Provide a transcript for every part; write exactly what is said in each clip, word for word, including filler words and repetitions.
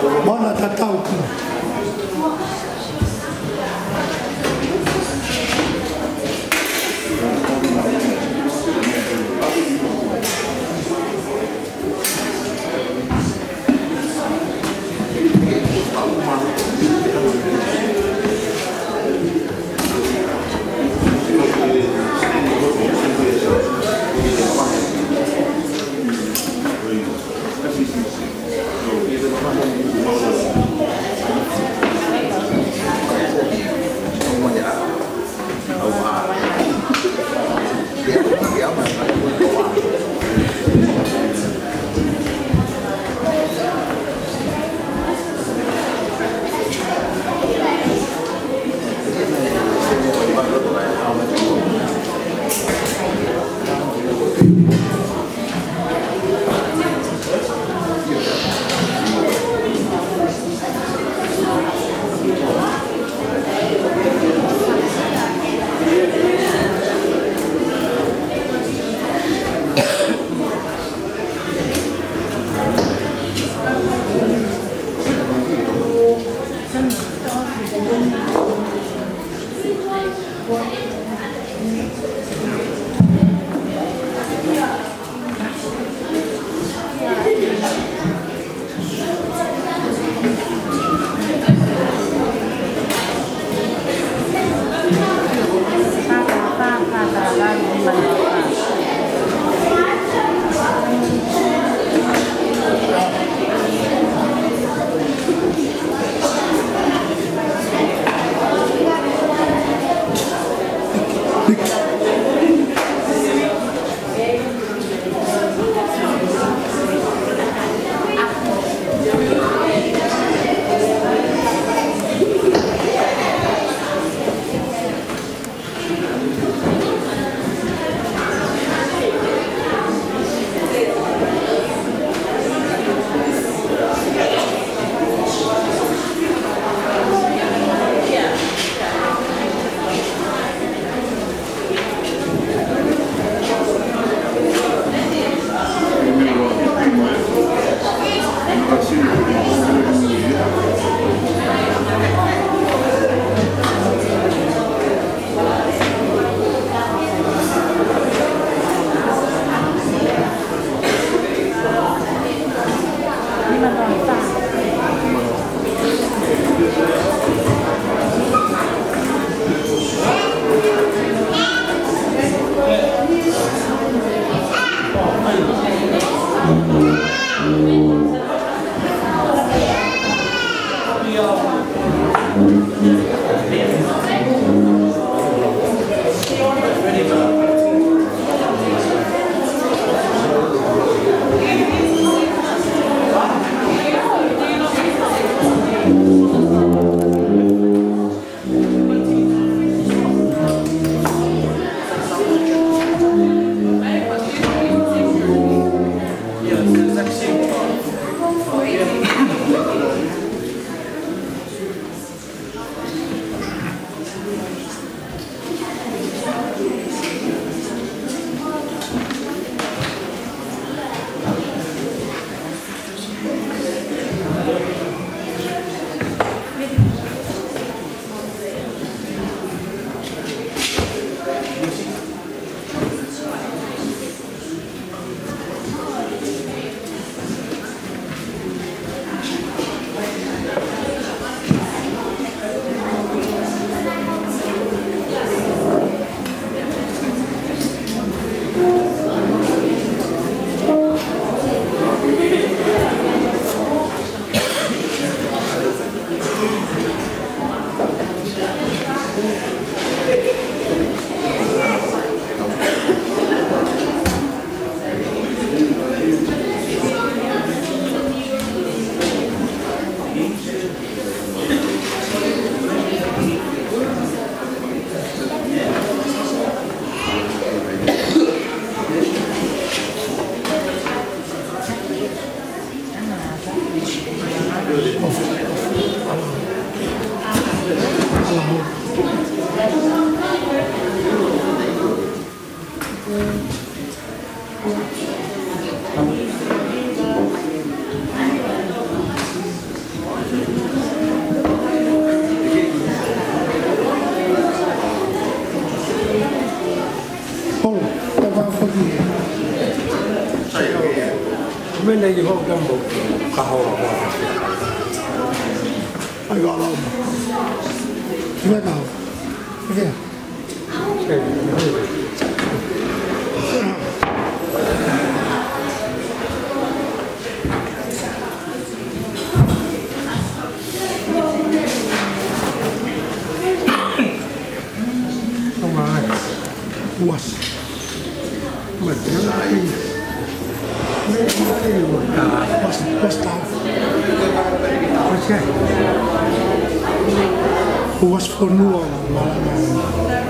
Mana tatau pē. Pena i hou tambo, ka hou, hou. Ai, wa, wa. Ia, na. Ia. Uas. Mas, uas, uas, uas fonua, ma, ma.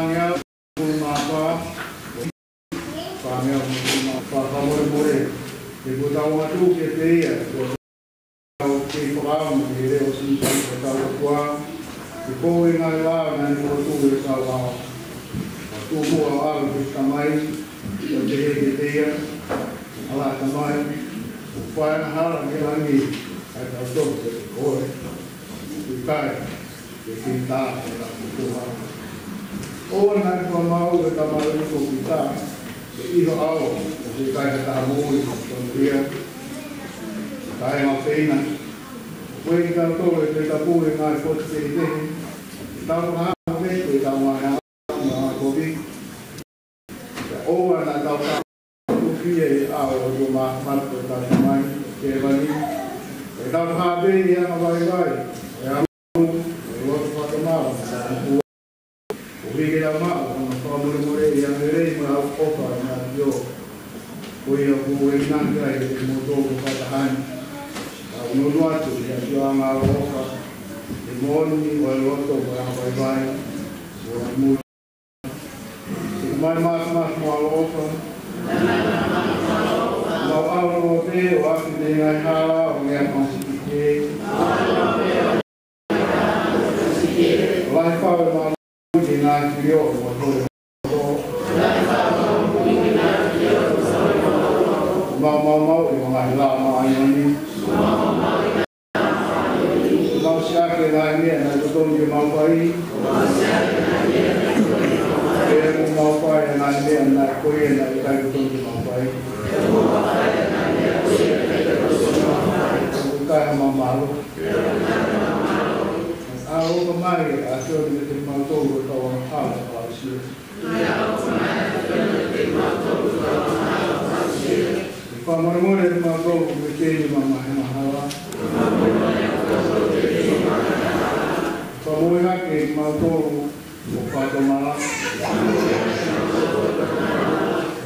Fāngeau mā fā, fāngeau mā fā, fakamolemole. He kuo tau ʻatu kiate ia, kuo tau kei fakaʻamu ki he leʻo ʻo Sīsū ko hotau ʻOtua, he ko e ngaahi lā naʻa ne fokotuʻu ʻi hotau vao. Tuku muʻa ʻo ʻalu ki he Tamai, ʻo pehē kiate ia, ʻAlā Tamai, ʻoku fai angahala ki langi, ʻa e tau tofu kiate koe. ʻIkai ke ke tā ʻa e tau kotoa. ʻOua naʻa ke fakamaau ʻa e tamaioʻeiki ko Pita, ʻi ho ʻao, ʻoku ʻikai ha taha moʻui ʻoku tonu ia. Kāinga ʻofeina, ko e kitautolu ʻe fetapu he ngaahi potu kehekehe, tau hā mo e tau ngaahi ʻa, ngaahi kovi. ʻOua naʻa tau ka tukia ʻi he ʻao ʻo e māmani ʻo hotau Tamai ʻi hēvani. ʻE tau hāpē ʻi he anga vaivai ʻo e ʻamanaki, ʻo e loto fakatomala, ʻo e tau kua. ʻOku ʻikai ke tau maʻu ʻa hono fakamolemoleʻi ʻa e ʻāngelo mo e ʻaloʻofa ʻa e ʻAfio. Ko ia ʻoku ʻuhinga ai ʻa kimoutolu ko e fakataha ni. Tau nofo atu ʻi he ʻafioʻanga ʻaloʻofa, ʻi he moʻoni ʻo e loto mo e anga vaivai. ʻOku mou Mai māfimafi mo ʻaloʻofa. Mau ʻalu pē ʻo aʻu ki he ngaahi hala ʻo e meʻa fanga sipi kehe. Lahi fau ʻemau moʻui ki he ngaahi filioʻi mo e holi. Mau maumauʻi ʻemau ngaahi lā māʻoniʻoni. Mau siʻaki ʻa e ngaahi meʻa naʻe totonu ke mau fai. Pea ʻoku mau fai ʻa e ngaahi meʻa naʻe ko ia naʻe ʻikai totonu ke mau fai. ʻOku ʻikai ha mau mālō. ʻAloʻofa mai ʻa Sione kiate kimautolu ʻo tau angahala ʻo fakaʻosi. Fakamolemole kiate kimautolu ʻoku mei teʻeki ai ke mau maʻu ha angahala. Fakamoʻui hake kimautolu ʻo fakatomala.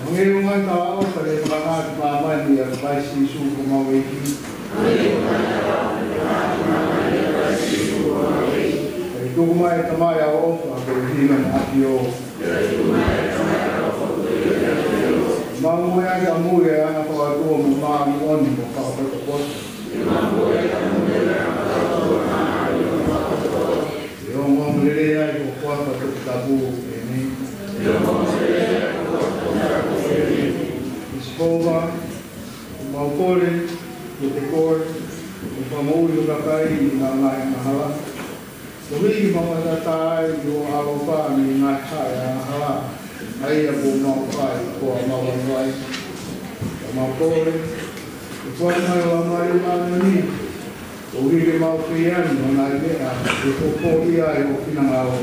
Hangē ko e ngaahi talaʻofa naʻe fakahā ki māmani ʻia Kalaisi Sīsū ko homau ʻEiki. Kae tuku mai ʻe he Tamai ʻaloʻofa ko e ʻuhinga ʻo e ʻAfio. Mau moʻui ʻaki ʻamui ʻa e anga fakaʻotua mo māʻoniʻoni mo fakapotopoto. ʻE ongoongolelei ai ho huafa toputapu. ʻĒmeni. ʻE Sihova, ʻoku mau kole kiate koe, ʻo fakamoʻui ho kakai ʻi heʻenau ngaahi angahala. Koeʻuhi ke mau fakatatau ai ʻi ho ʻaloʻofa mei he ngaahi haʻa ʻo e angahala, ʻa ia kuo mau fai ko homau vaivai. ʻOku mau kole, ke foaki mai ho Laumālie Māʻoniʻoni, koeʻuhi ke mau fie ʻilo ʻa e ngaahi meʻa ʻe poupouʻi ai ho finangalo.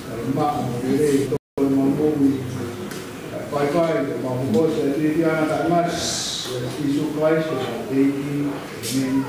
Kae maʻu mo lelei ʻa homau moʻui. Kae fai ai ʻemau hokosia ʻi he ʻAfiona Taʻengata, ʻia Sīsū Kalaisi ko homau ʻEiki. ʻĒmeni.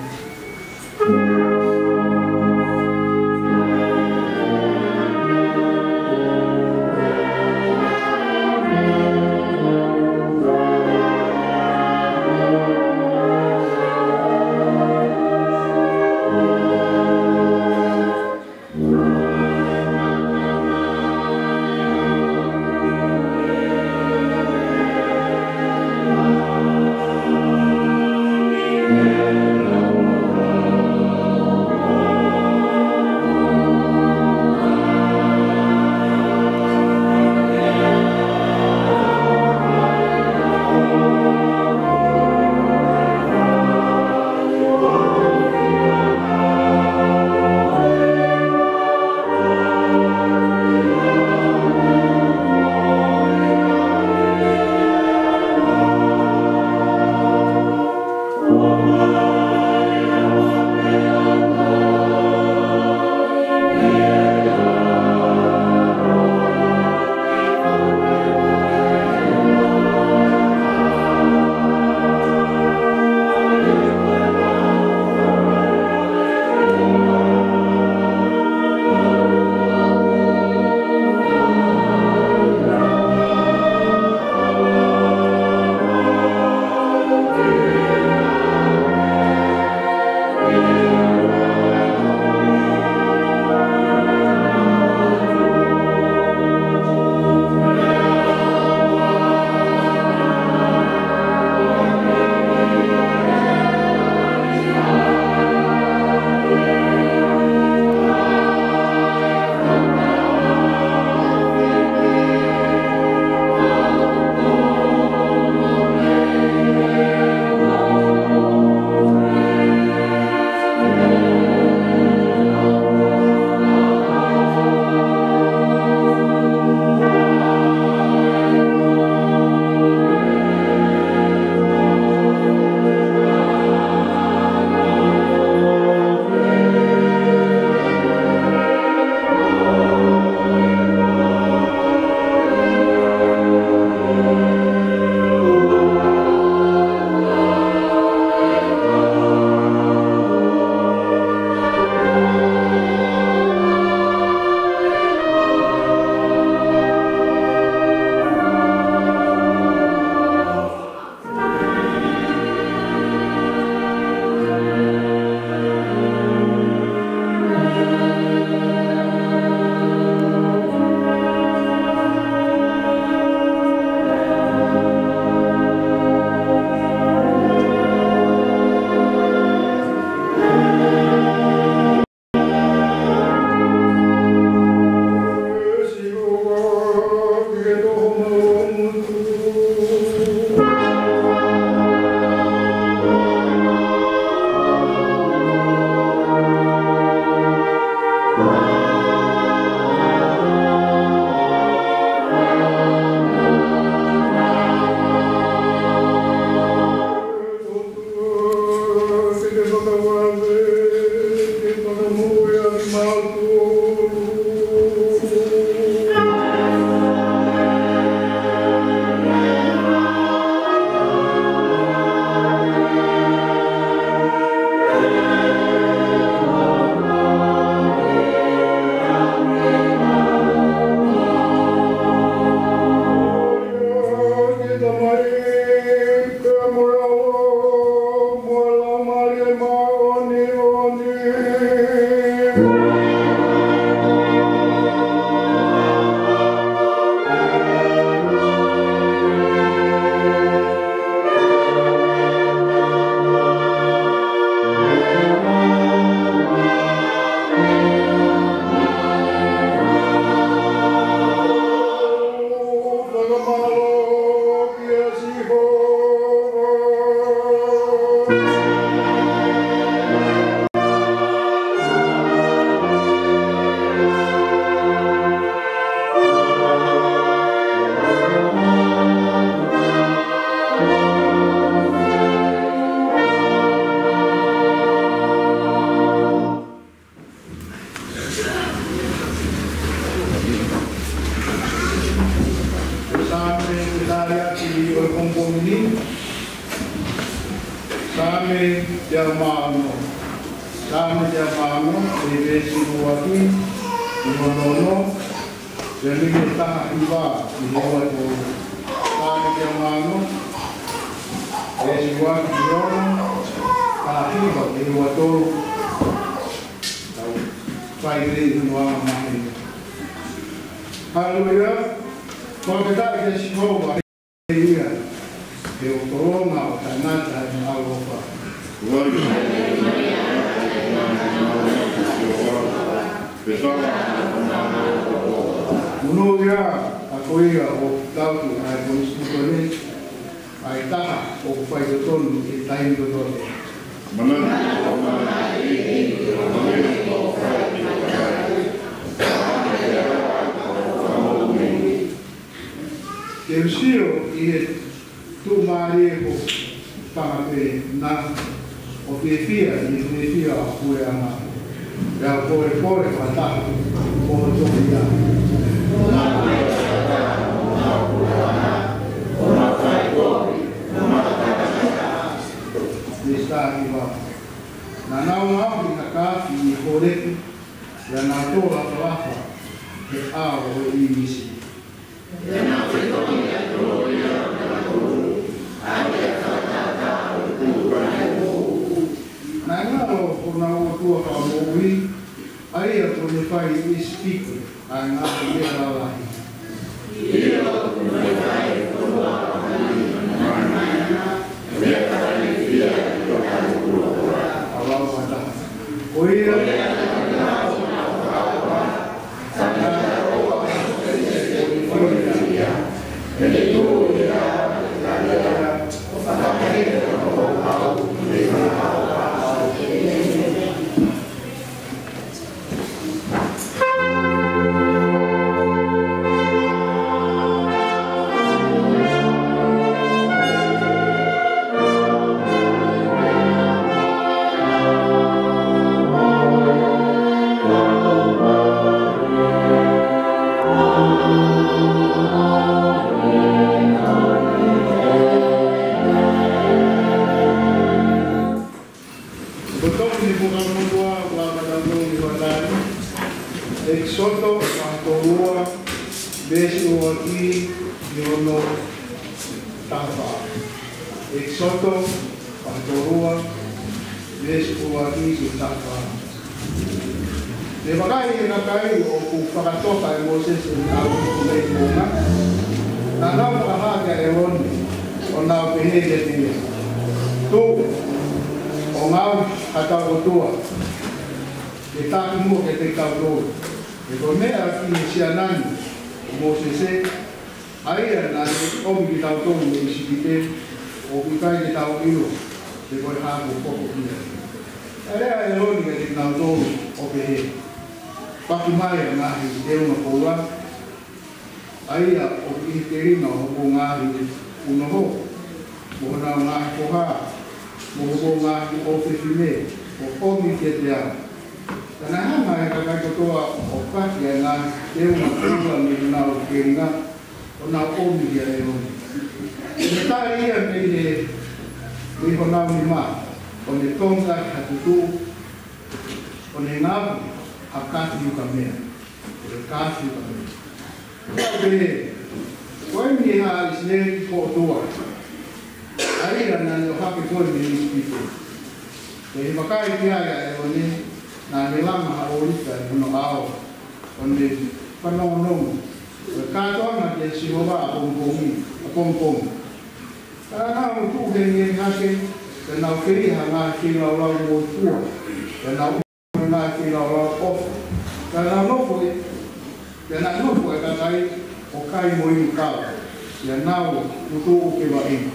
Teau mā ono. Saame teau mā ono, ʻi he veesi ʻuluaki ki hono ono, pea mei he taha hiva ki he ua tolu. Saame teau mā ono, veesi ʻuluaki ki hono ono, taha hiva ki he ua tolu. Tau fai pē ʻi hono anga maheni. Haleluia. Fakafetaʻi kia Sihova. Ia, he ʻoku tolonga ʻo taʻengata ʻene ʻaloʻofa. Monūʻia, ka ko ia ʻoku tautu ʻa e konisitūtone, ʻa e taha ʻoku faitotonu ʻi he taimi kotoa pē. Ke u sio ʻi he tuʻumālie ko e fanga pē na, ʻo fiefia ʻi he fiefia ʻo e puleʻanga. Pea u polepole fakataha mo hono tofiʻa. Veesi taha hiva. Naʻa nau ngaohi ha kaafi ʻi Holepi, pea nau tō lafalafa he ʻao ʻo e ʻīmisi. Naʻe ngalo honau ʻOtua fakamoʻui, ʻa ia kuo ne fai ʻi ʻIsipite ʻa e ngaahi meʻa lalahi. Ko ia, Ko e tohi ni ko e Fuakava Motuʻa, ʻoku lava ʻo tau lau ʻi he ʻaho ni. ʻEkisoto, vahe tolu ua, veesi ʻuluaki ki hono taha fā. ʻEkisoto, vahe tolu ua, veesi ʻuluaki ki he taha fā. Ne vakai ʻe he kakai ʻoku fakatoka ʻe Mōsese ʻene ʻalu ki he moʻunga, naʻa nau fakahā kia ʻĒlone, ʻo nau pehē kiate ia, Tuʻu, ʻo ngaohi hatau ʻotua, ke taki muʻa kiate kitautolu. He ko e meʻa ki he siana ni ʻo Mōsese, ʻa ia naʻa ne ʻomi kitautolu mei ʻIsipite, ʻoku ʻikai te tau ʻilo pe ko e hā kuo hoko ki ai. Pea lea ʻa ʻĒlone kiate kinautolu ʻo pehē, Paki mai ʻa e ngaahi teunga koula, ʻa ia ʻoku ʻi he telinga ʻo hoku ngaahi unoho, mo honau ngaahi foha, mo hoku ngaahi ʻofefine, ʻo ʻomi kiate au. Pea naʻe hanga ʻe he kakai kotoa ʻo paki ʻa e ngaahi teunga koula mei honau telinga, ʻo nau ʻomi kia ʻĒlone. Pea ne tali ia mei he, mei honau nima, ʻo ne tongi ʻaki ha tutuʻu, ʻo ne ngaohi ha kaafi ukamea. Ko e kaafi ukamea. Pea pehē, Ko eni ʻa ʻIsileli ko ho ʻOtua, ʻa ia naʻa ne ʻohake koe mei ʻIsipite. Pea ʻi he vakai ki ai ʻa ʻĒlone, naʻa ne langa ha ʻōlifi ʻi hono ʻao, ʻo ne fanongonongo, Ko e kātoanga kia Sihova ʻapongipongi, ʻapongipongi. Pea naʻa nau tuʻu hengihengi hake, pea nau fili ha ngaahi feilaulau moifua, pea nau ʻomi ha ngaahi feilaulau ʻofa. Pea naʻa nau nofo ʻi, pea naʻa nau nofo ʻi he kakai ʻo kai mo inu kava, pea nau tutuʻu ke vaʻinga.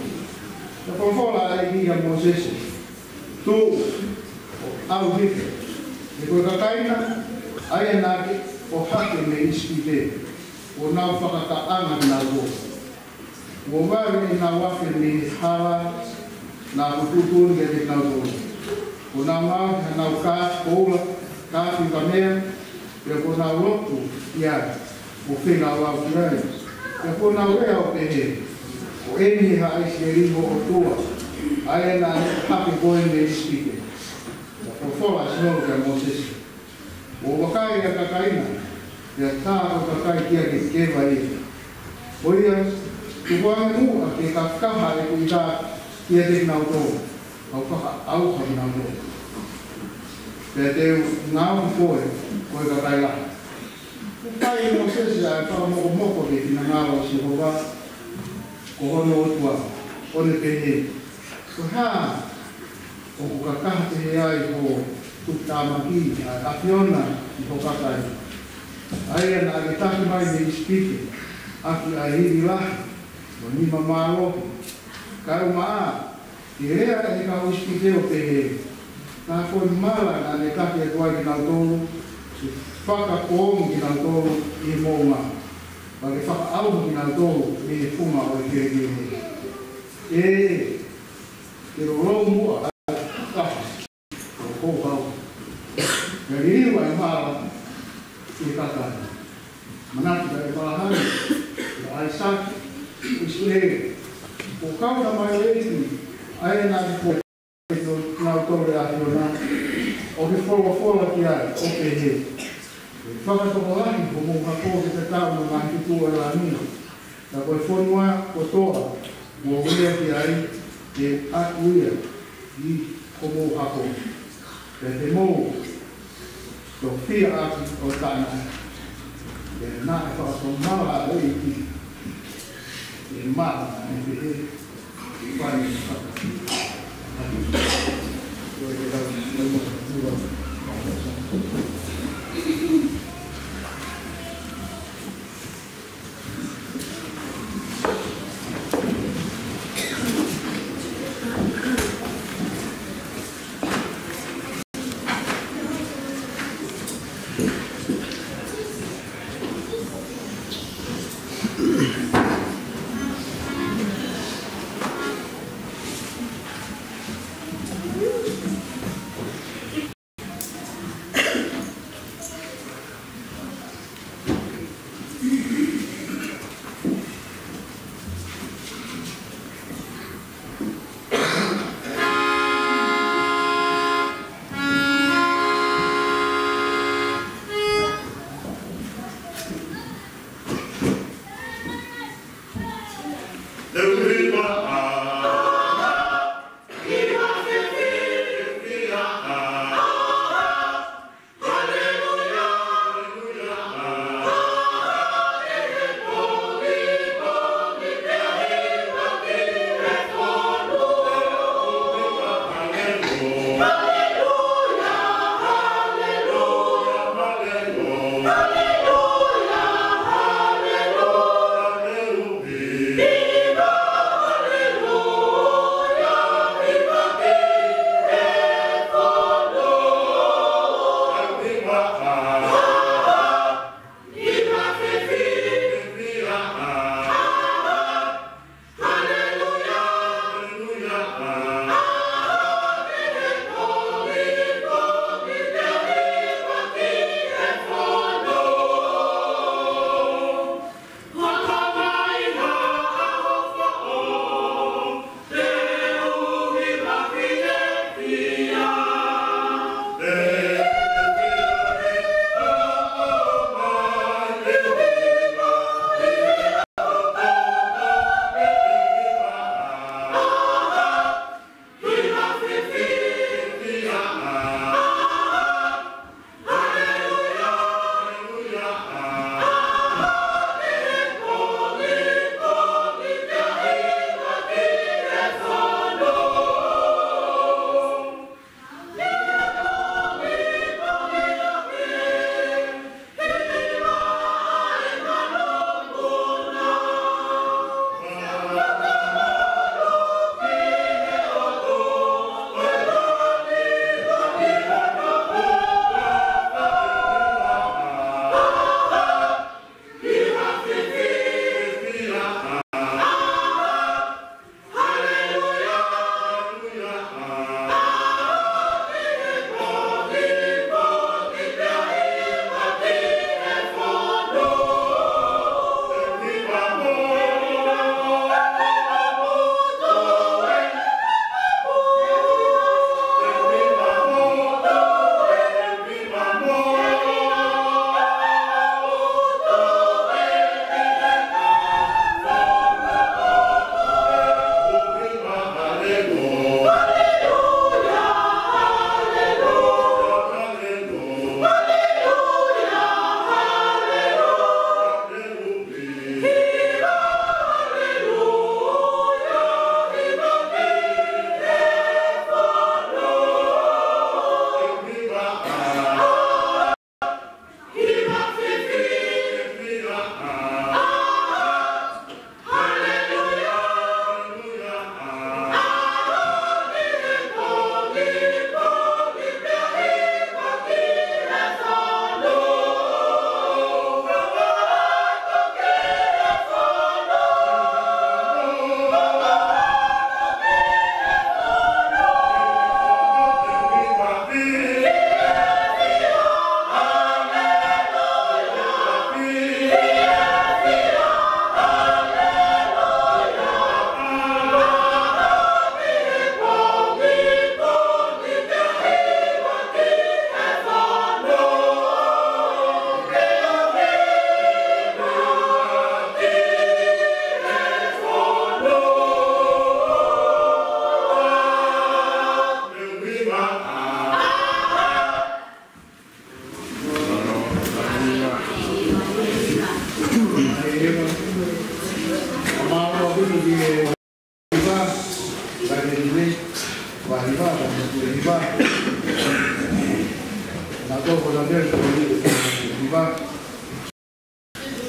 Pea folofola ʻa e ʻEiki kia Mōsese, Tuʻu, ʻo ʻalu hifo, he ko e kakai na, ʻa ia naʻa ke ʻohake mei ʻIsipite, kuo nau fakakaʻanga kinautolu. Kuo vave ʻenau afe mei he hala naʻa ku tuʻutuʻuni kiate kinautolu. Kuo nau ngaohi hanau kaafi koula, kaafi ukamea, pea kuo nau lotu ki ai, mo feilaulau ki ai. Pea kuo nau lea ʻo pehē, Ko eni ʻa ʻIsileli ho ʻOtua, ʻa ia naʻe hake koe mei ʻIsipite. Pea folofola ʻa Sihova kia Mōsese: Kuo vakai ʻa e kakai na, pea tā ko e kakai kia ke keva ia. Ko ia, tuku ange muʻa ke kakaha ʻeku ʻita kiate kinautolu, kau fakaʻauha kinautolu. Pea te u ngaohi koe ko e kakai lahi. Kuo fai ʻe Mōsese ʻa e fakamokomoko ki he finangalo ʻo Sihova ko hono ʻOtua, ʻo ne pehē: Ko e hā ʻoku kakaha pehē ai ho tuputāmaki, ʻa e ʻAfiona ʻi ho kakai, ʻa ia naʻa ke taki mai mei ʻIsipite, ʻaki ʻa e ivi lahi mo e nima mālohi? Kae ʻumaʻā ke lea ʻa e kau ʻIsipite ʻo pehē: Tā ko e mala naʻa ne taki atu ai kinautolu, ke fakapoongi kinautolu ʻi he moʻunga, pea ke fakaʻauha kinautolu mei he funga ʻo e kelekele. ʻE, ke lolou muʻa ʻa e kakaha ʻo ho houhau, pea liliu ʻa e mala ʻi he kakai. Manatu kia ʻĒpalahame, kia ʻAisake, ʻIsileli, ko e kau tamaioʻeiki, ʻa ia naʻa ke foaki kiate kinautolu ʻe he ʻAfiona, ʻo ke folofola ki ai ʻo pehē: Ke fakatokolahi homou hako ke tatau mo e ngaahi tutu ʻo e langi, ka ko e fonua kotoa kuo u lea ki ai, ke ʻoatu ia ʻi homou hako. Pea te mou tofiʻa ʻaki ʻo tānaki. Pea naʻe fakatomala ʻa e ʻEiki ʻi he mala naʻa ne pehē ke fai ʻe he kakai.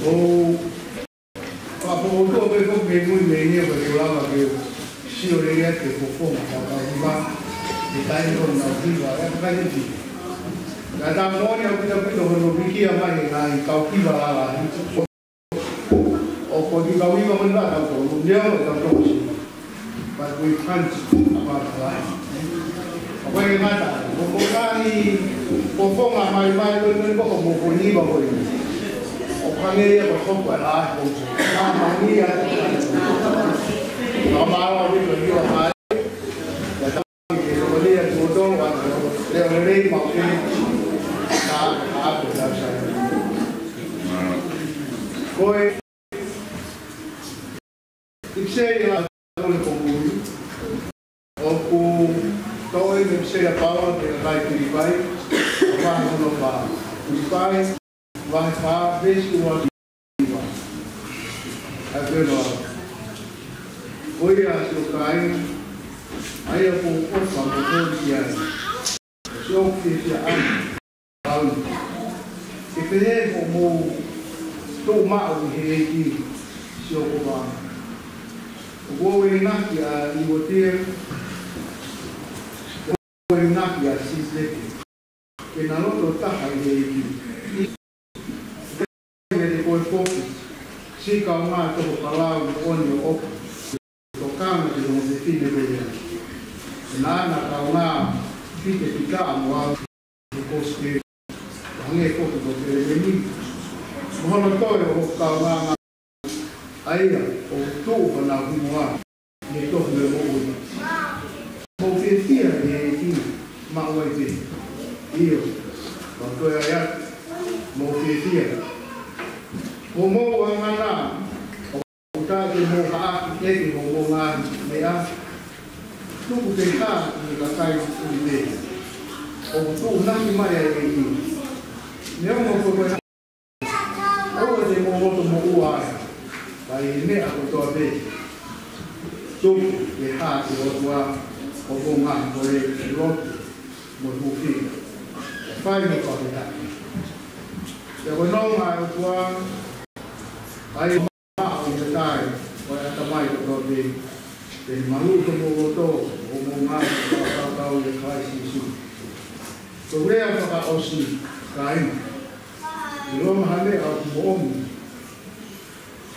ʻo fakafoʻou pē foki mei mui mei nia ko e lava ke sio lelei atu ki he fofonga ʻo e kau hiva, ʻi he taimi ko ē ʻoku nau hiva, ʻe kakai e hiva. Ka ʻoku moʻoni ʻaupito ʻaupito hono vikia mai e ngaahi kau hiva lalahi. ʻOku ʻikai ke u ʻilo ko e hā ʻetau tō, neo ʻetau tō si. But we can't above the line. ʻOku ʻikai ke ngata, ʻoku ʻikai ko e fofonga mai mai ko e ko e ko mo ko ni ba ko ni. ʻOku hangē ia ko e hopo ʻa e lalahi ko e ko. Ka mai ni ia. Ka mai ʻaupito ia mai. Ko e lelei maʻu pē. Ka, ka, ka, ka, ka. Ko e ʻipiseli ʻa e Kōlose ko eni. ʻOku toʻo ʻe he ʻipiseli ʻa Paula ki he kakai Filipai, vahe hono fā. Filipai, vahe fā, veesi ua ki he hiva. ʻA e pehē ʻa e, ko ia siʻoku kāinga, ʻa ia ʻoku ou ʻofa mo holi ki ai. Siʻoku fiefia ʻaupito. Pau. Ke pehē hoʻomou tuʻu maʻu ʻi he ʻEiki, siʻoku vā. ʻOku ou ʻenginaki ʻa Iuotia, ʻoku ou ʻenginaki ʻa Sintike. Ke na loto taha ʻi he ʻEiki. Pehē ʻe koe foki, siʻi kaungā toho palau moʻoni ʻoku tokanga ki he ongo fefine ko ia. Naʻa na kaungā fitefitaʻa mo au he kosipeli, hangē foki ko Kelemeni. Mo hono toe ʻo hoku kaungāngāue, ʻa ia ʻoku tuʻu honau hingoa ʻi he tohi ʻo e moʻui. Mou fiefia ʻi he ʻEiki maʻu ai pē. ʻIo, ʻoku ou toe ʻai atu, mou fiefia. Hoʻomou anga na, ʻoku taʻe te mou haʻaki ʻeke hoʻomou ngaahi meʻa. Tuku pē hā ki he kakai ʻuli pē. ʻOku tuʻunaki mai ai e ʻEiki. Neongo ko e ʻoua te mou loto moʻua ai, ka ʻi he meʻa kotoa pē, tuku ke hā ki he ʻOtua hoʻomou ngaahi kole ʻi he lotu mo e hūfia. Ke fai mo fakafetaʻi. Pea ko e nonga ʻa e ʻOtua, ʻa ia ʻoku maʻu ʻi he tali ʻo e ʻatamai kotoa pē, te ne maluʻi homou loto, hoʻomou ngaahi fakakaukau ʻia Kalaisi Sīsū. Ko e lea fakaʻosi, kāinga. ʻIlonga ha meʻa ʻoku moʻoni,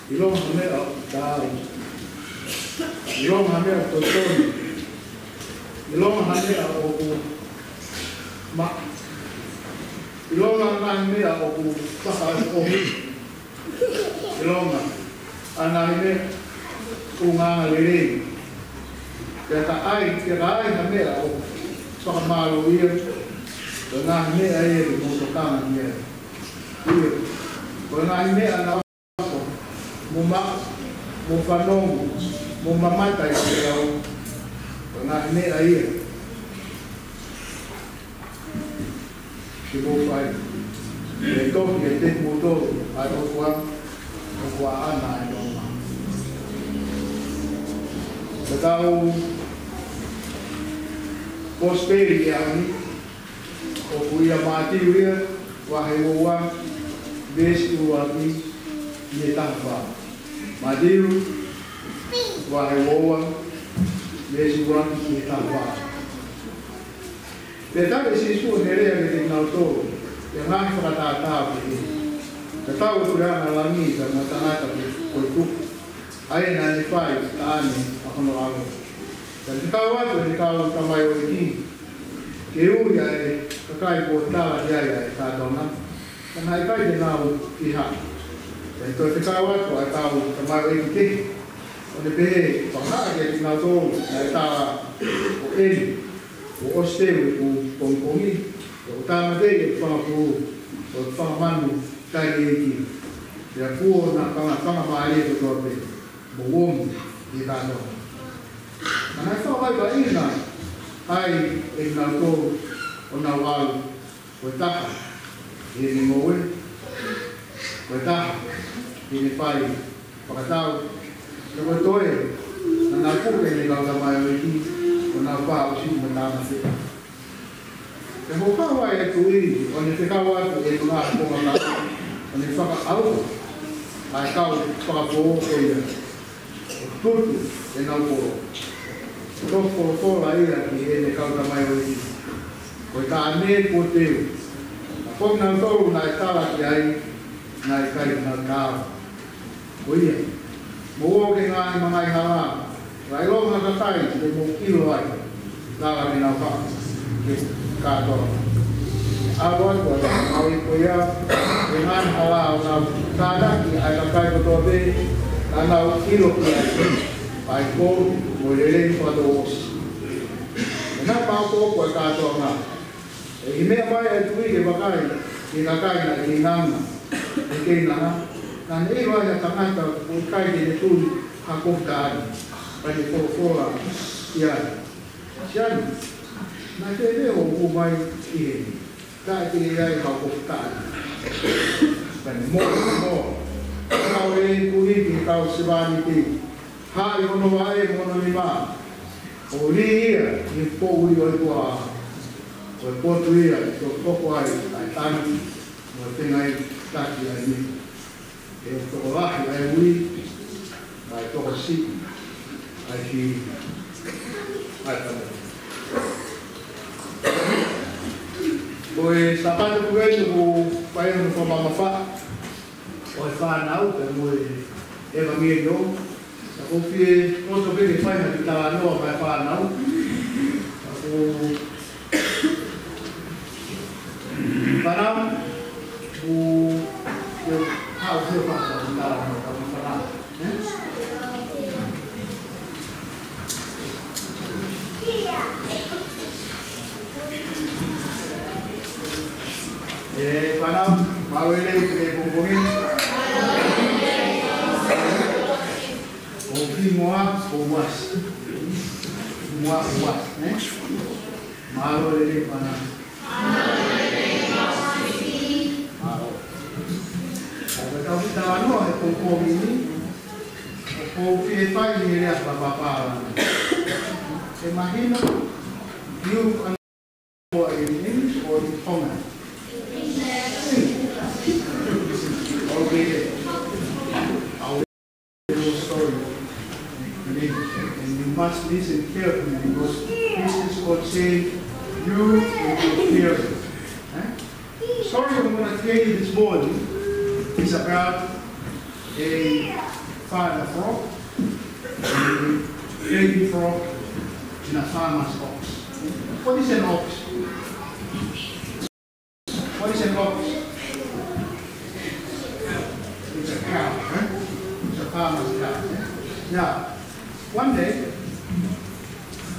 ʻilonga ha meʻa ʻoku taau, ʻilonga ha meʻa ʻoku totonu, ʻilonga ha meʻa ʻoku ma-, ʻilonga ha meʻa ʻoku fakaʻofoʻofa, ʻilonga ha ngaahi meʻa ʻoku anga lelei. Pea ka ʻai, pea ka ʻai ha meʻa ʻoku fakamālō ia, ko e ngaahi meʻa ia ke mou tokanga ki ai. ʻIo, ko e ngaahi meʻa naʻa mou ma-, mou fanongo, mou mamata ʻi he ʻaho, ko e ngaahi meʻa ia ke mou fai. ʻE toki ʻiate kimoutolu ʻa e ʻOtua, ʻoku ʻaʻana ʻa e nonga. Ko ʻetau kosipeli ʻi he ʻaho ni, ʻoku ʻia Mātiu ia, vahe ua, veesi ʻuluaki ki he taha fā. Mātiu, vahe ua, veesi ʻuluaki ki he taha fā. Pea tali ʻe Sīsū ʻene lea kiate kinautolu ʻi he ngaahi fakatātā ʻo pehē: Tatau e puleʻanga ʻo langi pea mo e tangata ko e tuku, ʻa ia naʻa ne fai taʻane ʻa hono ʻAlo. Pea fekau atu ʻe he kau tamaioʻeiki ke ui ʻa e kakai kuo tala ki ai ʻa e kātoanga, ka naʻe ʻikai te nau fiha. Pea toe fekau atu ʻa e kau tamaioʻeiki kehe, ʻo ne pehē, Fakahā kiate kinautolu naʻe tala ko eni, kuo ʻosi teu ʻeku pongipongi, kuo tāmateʻi ʻeku fanga pulu, kuo u fanga manu taʻeʻiloa, pea kuo na fanga, fanga mālie kotoa pē, mo u omi ki he kātoanga. Ka naʻe fakavaivaiʻi ai ʻe kinautolu ʻo nau ʻalu, ko e taha ʻi heʻene ngoue, ko e taha ʻi heʻene fai fakatau, pea ko e toe naʻa nau puke ʻene kau tamaioʻeiki, ʻo nau pā ʻo siʻi mataʻanga feʻa. Pea hoko ai e tuʻi, ʻo ne fekau atu ʻenau konga kaʻu, ʻo ne fakaʻauha ʻa e kau fakafō ko ia, ʻo tutu ʻenau kolo. Toki folofola ia ki heʻene kau tamaioʻeiki: Ko e taʻane kuo teu, ʻa kinautolu naʻe tala ki ai, naʻe ʻikai te nau tala. Ko ia, mou ō ki he ngaahi mangaʻi hala, ʻo ʻiloʻi ha kakai te mou ʻilo ai, tala ke nau haʻu ke kātoa. ʻAlu atu ʻa e tamaioʻeiki ko ia ki he ngaahi hala, ʻo nau tānaki ʻa e kakai kotoa pē naʻa nau ʻilo ki ai, ʻa e kovi mo e lelei fakatouʻosi. Pea naʻe maʻopoʻopo ʻa e kātoanga. ʻI he meʻa mai ʻa e tuʻi ke vakai ki he kakai naʻe keinanga, ʻe keinanga, naʻa ne ʻilo ai ha tangata ʻoku ʻikai ke ne tuli ha kofu taʻane. Pea ne folofola ki ai: Siana, naʻe fēfē hoʻo hū mai ki heni, taʻe ʻi ai haʻo kofu taʻane? Pea ne moʻoni, moʻoni. Pea ne ui e tuʻi ki he kau sevāniti: Haʻi hono vaʻe mo hono nima, ʻo lī ia ʻi he poʻuli ʻo e tuʻa, ko e potu ia ʻe toki hoko ai ʻa e tanu mo e fengāueʻaki ʻa e niʻihi. ʻE tokolahi ʻa e ui, kae tokosiʻi ʻa e fili ʻa e tanu. Ko e Sāpate ko eni ʻoku fai ai hono fakamamafaʻi ʻo e fānau pea mo e ʻevangeliō. Ka ʻoku ou fie loto pē ke fai ha kiʻi talanoa maʻa e fānau. Ka ko e fānau, ʻoku, ʻoku haʻu ke fai ha kiʻi talanoa maʻa e fānau, ē? ʻE fānau, mālō e lelei ki he pongipongi ni. ʻOku hingoa ko Uasi. Hingoa ko Uasi, ē? Mālō e lelei fānau. Mālō. Ka ko ʻetau kiʻi talanoa he pongipongi ni, ʻoku ou fie fai he lea fakapāpā. ʻE mahino, you are in English or in Tongan? Okay. I'll tell you a story. And, and you must listen carefully because this is what say you and your parents. Eh? The story I'm gonna tell you this morning is about a father frog and a baby frog and a farmer's ox. What is an ox? What is an ox? It's a cow, eh? It's a farmer's cow, eh? Now, one day,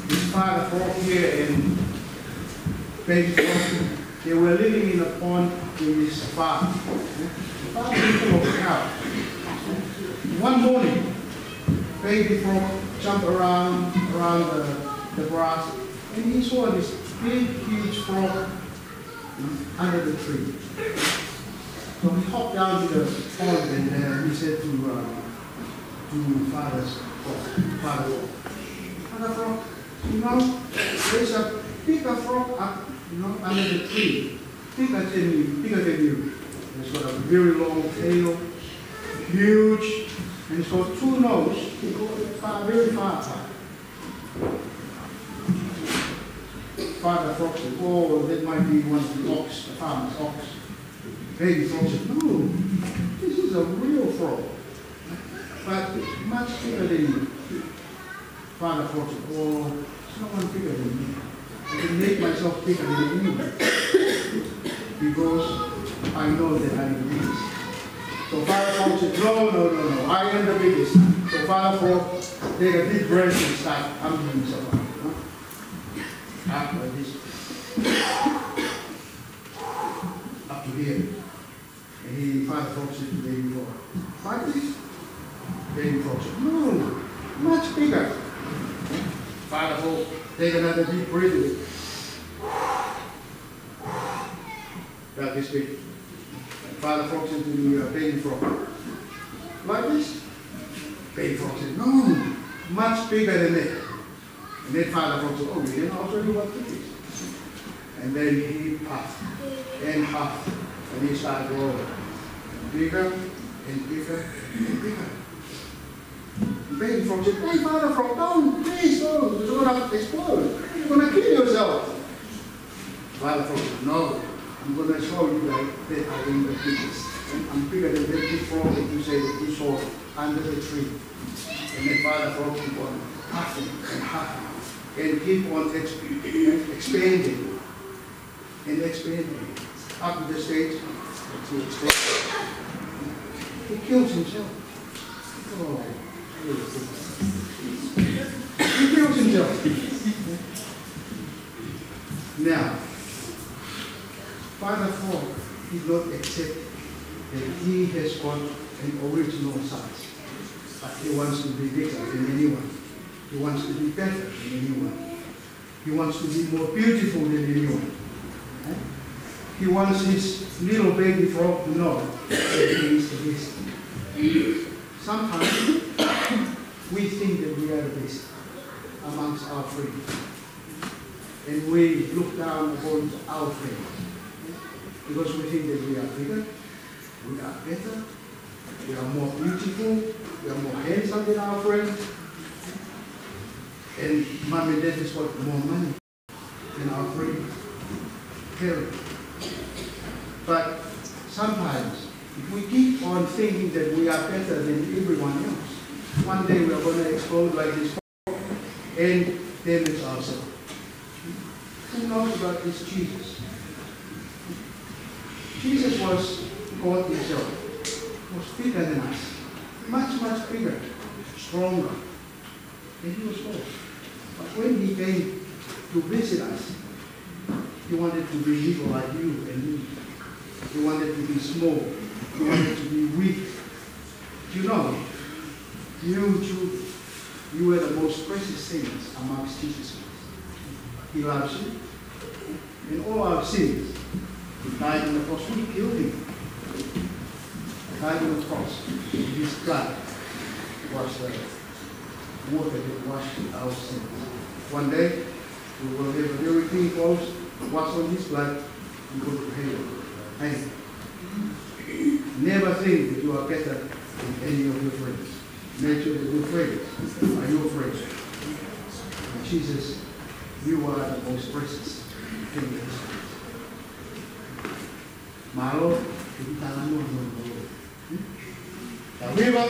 this father frog here and baby frog, they were living in a pond in this farm, eh? The farm is full of cows. One morning, baby frog jumped around, around the, the grass, and he saw this big, huge frog under the tree. So he hopped down to the pond and, uh, he said to, uh, to Father's, Father, "Father Frog, you know, there's a bigger frog up, you know, under the tree. Bigger than you, bigger than you. It's got a very long tail, huge, and it's got two noses, far, very far apart." Father Frog said, "Oh, that might be one of the ox, the farmer's ox." Baby Frog said, "No, this is a real frog, but much bigger than you." Father Frog said, "Oh, there's no one bigger than me. I can make myself bigger than anyone because I know that I am the biggest." So Father Frog said, "No, no, no, no, I am the biggest." So Father Frog take a deep breath and start humping himself up, huh? Up like this. Up to here. And he, Father Frog said to Baby Frog, "Like this?" Baby Frog said, "No, much bigger." Father Frog take another deep breath. Like this big. Father Frog said to the, uh, Baby Frog, "Like this?" Baby Frog said, "No, much bigger than that." And then Father Frog said, "Oh, you know, I'll show you what it is." And then he puffed and huffed, and he started growing bigger and bigger and bigger. Baby frog said, "Hey, Father Frog, don't, please don't. You're gonna explode. You're gonna kill yourself." Father Frog said, "No, I'm gonna show you that, that I am the biggest. I'm bigger than that big frog that you say that you saw under the tree." And then Father Frog keep on puffing and huffing and keep on ex-, expanding and expanding up to the stage that he exploded. He kills himself. Oh, he kills himself. Now, Father Frog did not accept that he has got an original size, but he wants to be bigger than anyone. He wants to be better than anyone. He wants to be more beautiful than anyone. Eh? He wants his little baby frog to know that he is the best. Sometimes we think that we are the best amongst our friends. And we look down upon our friends. Because we think that we are bigger, we are better, we are more beautiful, we are more handsome than our friends. And mom and dad has got more money than our friends. Terrible. But sometimes, if we keep on thinking that we are better than everyone else, one day we are gonna explode like this and damage ourselves. Who knows about this Jesus? Jesus was God himself. He was bigger than us. Much, much bigger, stronger. And he was God. But when he came to visit us, he wanted to be little like you and me. He wanted to be small. He wanted to be weak. You know, you, you, you were the most precious things amongst Jesus Christ. He loves you. In all our sins, he died on the cross. We killed him. He died on the cross. His blood was the water that washed our sins. One day, we will have a very clean clothes, wash on his blood, and go to heaven. Hey, never think that you are better than any of your friends. Make sure that your friends are your friends. And Jesus, you are the most precious thing in this world. Mālō, ke u talanoa mo e. Tau hiva.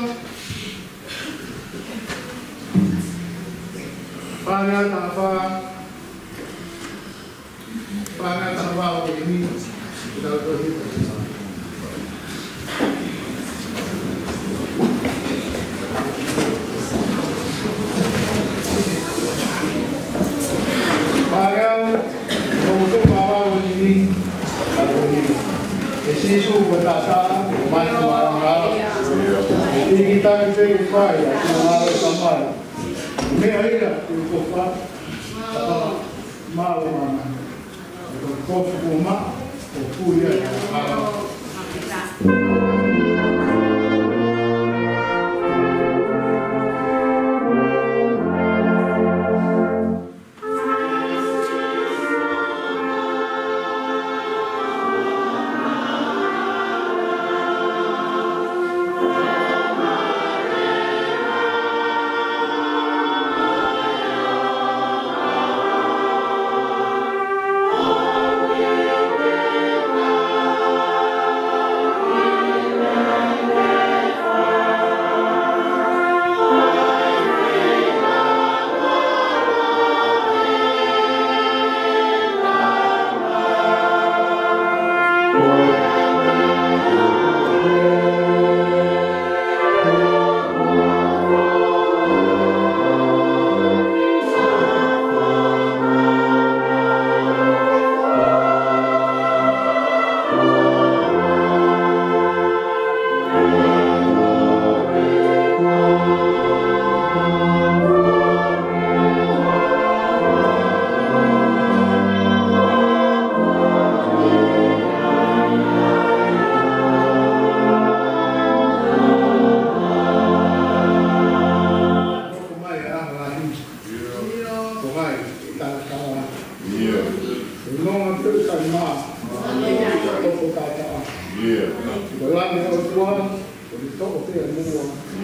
Pānga taha fā. Pānga taha fā ʻo e ʻEiki. Tau toe hiva. Pānga taha fā ʻo e ʻEiki. ʻE Sīsū ko e taʻataʻa, mai ko e angahala. ʻEiki, taki pē ke fai ʻa e finangalo ʻo e Tamai. Meʻa ia ʻoku ke fai. Mālō māmani. Ko e kofu kuo maʻu, ko e kui ia ʻa e angahala.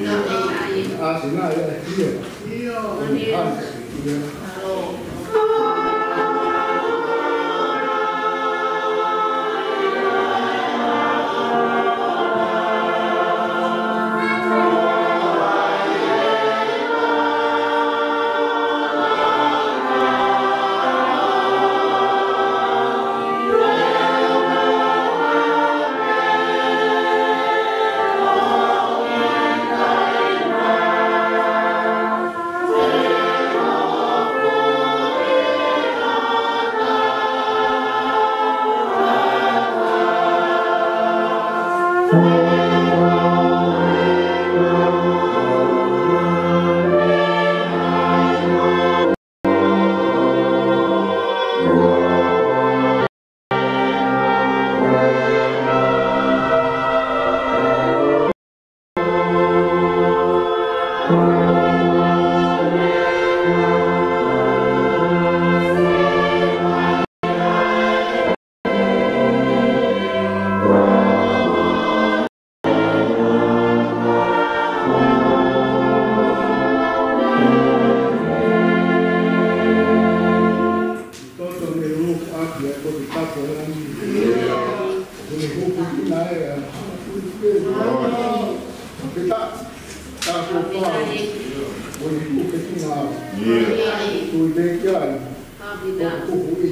ʻAsi nai ʻa e ʻEiki. Toto ne ulu ʻaki ʻa e koto kato e langi. Ko ne huku kina e a. Pita. Ka ko pa. Ko ne huku kina. Tui te ki ai. Ko huku i.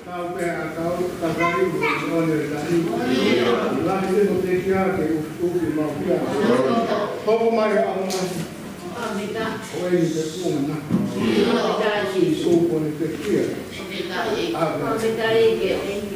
Kau pē ʻa kau, kau kai, ʻo ne kai. Lahi te mo te kia ke u, u ki mau kia. Hoko mai ʻa o mai. Ko e ni te kuonga na. Sīsū ko ne te kia. ʻĀmeni.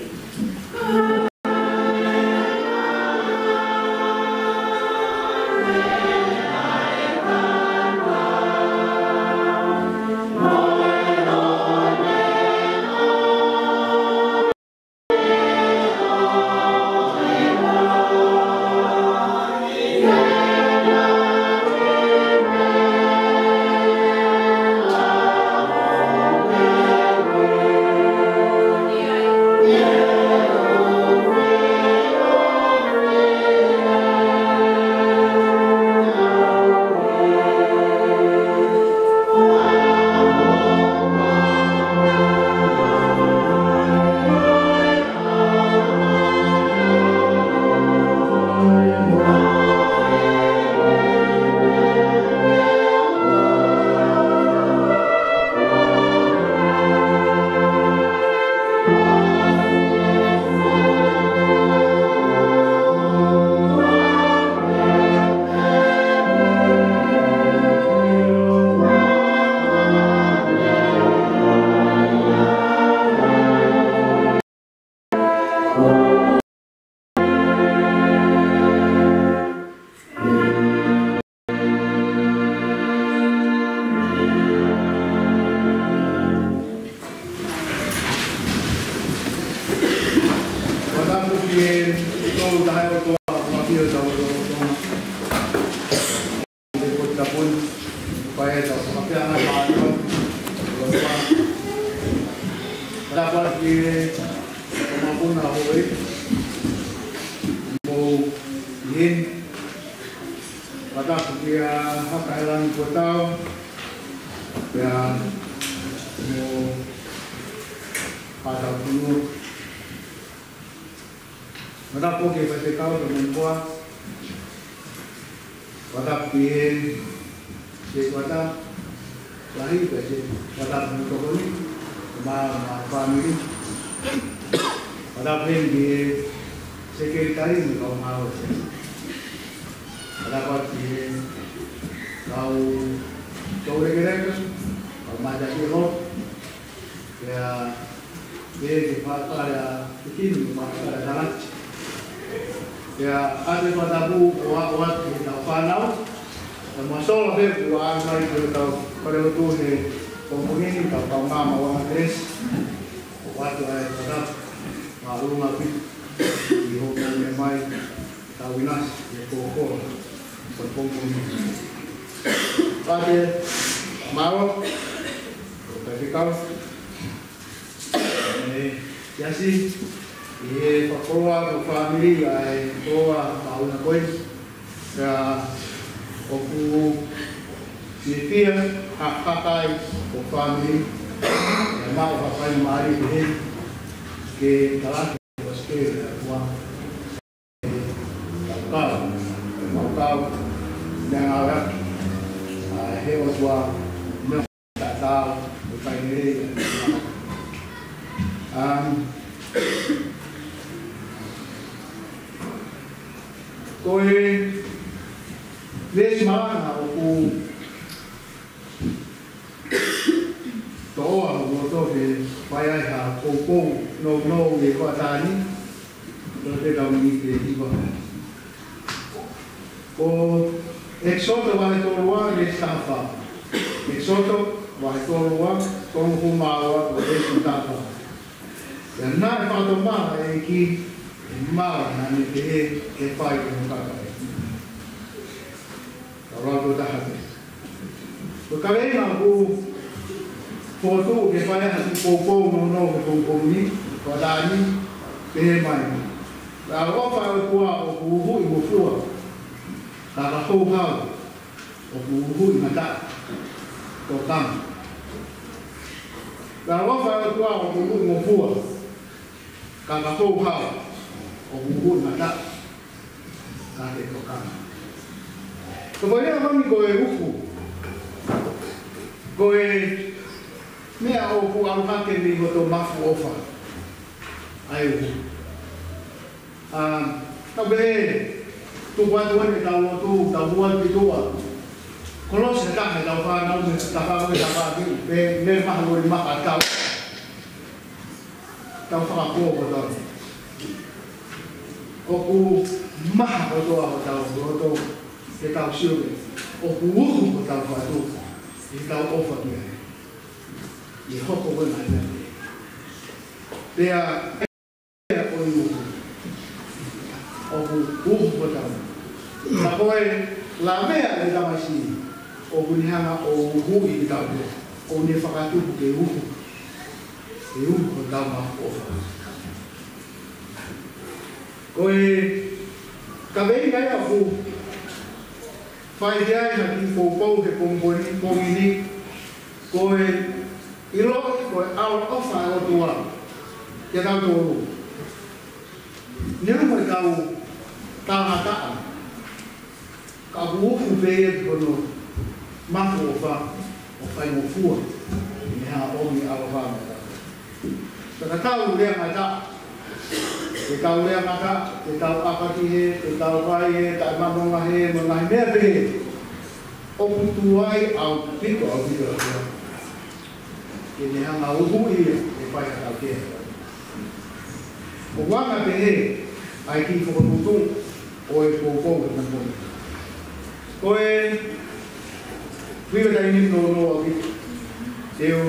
Fakatapu kia Hakaelangi Kuo Tau, pea mo Hātau Tunu. Fakatapu ki he Faifekau Tau Memoa. Fakatapu ki he Sētuata Lahi, pea Sētuata mo e tokoni, mo e fāmili. Fakatapu ki he Sekelitali mo e kau ngāue. Fakatapu ki he kau toulekeleka, kau mātuʻa ʻi he holo. Pea, pea ki he palopalema ʻa e kini, palopalema ʻa e talati. Pea, ʻoatu e fakatapu ʻo aʻu atu ki heʻetau fānau. Pea mo e sola pē kuo ʻomai ki hotau fale lotu he pongipongi ni, kau kaungā maʻu ʻa e kelesi. ʻOatu ʻa e fakatapu māʻolunga ʻaupito ʻi hoʻomou meʻa mai, tau ʻinasi he kōkōla ʻo e pongipongi ni. Pea, mālō, ʻo Faifekau, ʻe, Siasi, ʻi he fakakoloa ʻo e fāmili ʻa e koloa māʻolunga ko ē. Pea ʻoku fiefia ha kakai ʻo e fāmili, ʻe maʻu ha faingamālie pehē ke talaki ʻo Sipeli ʻa e kua. Kau, kau, kau, meʻa ngāue ʻaki ʻa e ʻOtua, meʻa tatau, ʻo fai lelei. Um, ko e veesi malanga ʻoku toʻo ʻa hoku loto ke fai ai ha poupou nounou ʻi he hoʻatā ni, ʻo te tau miniti ʻe hiva. Ko ʻEkisoto vahe tolu ua veesi taha fā. ʻEkisoto vahe tolu ua, tolungofulu mā ua, ko e veesi taha fā. Pea naʻe fakatomala ʻa e ʻEiki ʻi he mala naʻa ne pehē ke fai ki hono kakai. Tau lau tō taha pē. Ko e kaveinga ʻoku fokotuʻu ke fai ai ha kiʻi poupou nounou he pongipongi ni, ko e ʻatā ni, pehē mai: Ko e ʻaloʻofa ʻa e ʻOtua ʻoku uhuʻi ngofua, ka ka houhau ʻoku uhuʻi ngataʻa, tokanga. Ko e ʻaloʻofa ʻa e ʻOtua ʻoku uhuʻi ngofua, ka ka houhau ʻoku uhuʻi ngataʻa, ka ke tokanga. Ko e foʻi lea ko eni ko e uhu. Ko e meʻa ʻoku ʻalu hake mei hoto mafu ʻofa. ʻA e uhu. Um, tau pehē, tuku atu ʻetau lotu, tau ua ki tuʻa. Kolosi ha taha ʻetau fānau mei he tafaʻaki, tafaʻaki, pea, pea maha lori maka tau. Tau fakapō kotoa. ʻOku maha kotoa hotau loto, ke tau sio ki he ʻoku uhu hotau Fatu ʻi heʻetau ʻofa ki ai. ʻI he hoko ko ē mai. Pea, pea ko e uhu. ʻOku uhu hotau. Ka ko e lavea ʻe tamasiʻi, ʻoku ne hanga ʻo uhuʻi kitautolu. ʻOku ne fakatupu ke uhu. Ke uhu hotau mafu ʻofa. Ko e kaveinga ia ʻoku fai ki ai ha kiʻi poupou he pongipongi, pongipongi ni, ko e ʻiloʻi ko e ʻaloʻofa ʻa e ʻOtua kiate kitautolu. Neongo ʻetau talangataʻa, ka ʻoku uhu pē ia ki hono mafu ʻofa, ʻo faingofua, ʻi he ʻomi ʻaloʻofa maʻatautolu. Pea ka tau lea ngata, ke tau lea ngata, ke tau ʻaka ki hē, ke tau fai hē, taʻemanonga hē, mo e ngaahi meʻa pehē. ʻOku tuai ʻaupito, ʻaupito, ʻaupito. Ke ne hanga ʻo uhuʻi ia, ke fai ha tautea. ʻOku anga pehē ʻa e kiʻi fokotuʻutuʻu ʻo e poupou he pongipongi. Ko e, ʻoku ʻikai ke u taimi nounou ʻaupito. Te u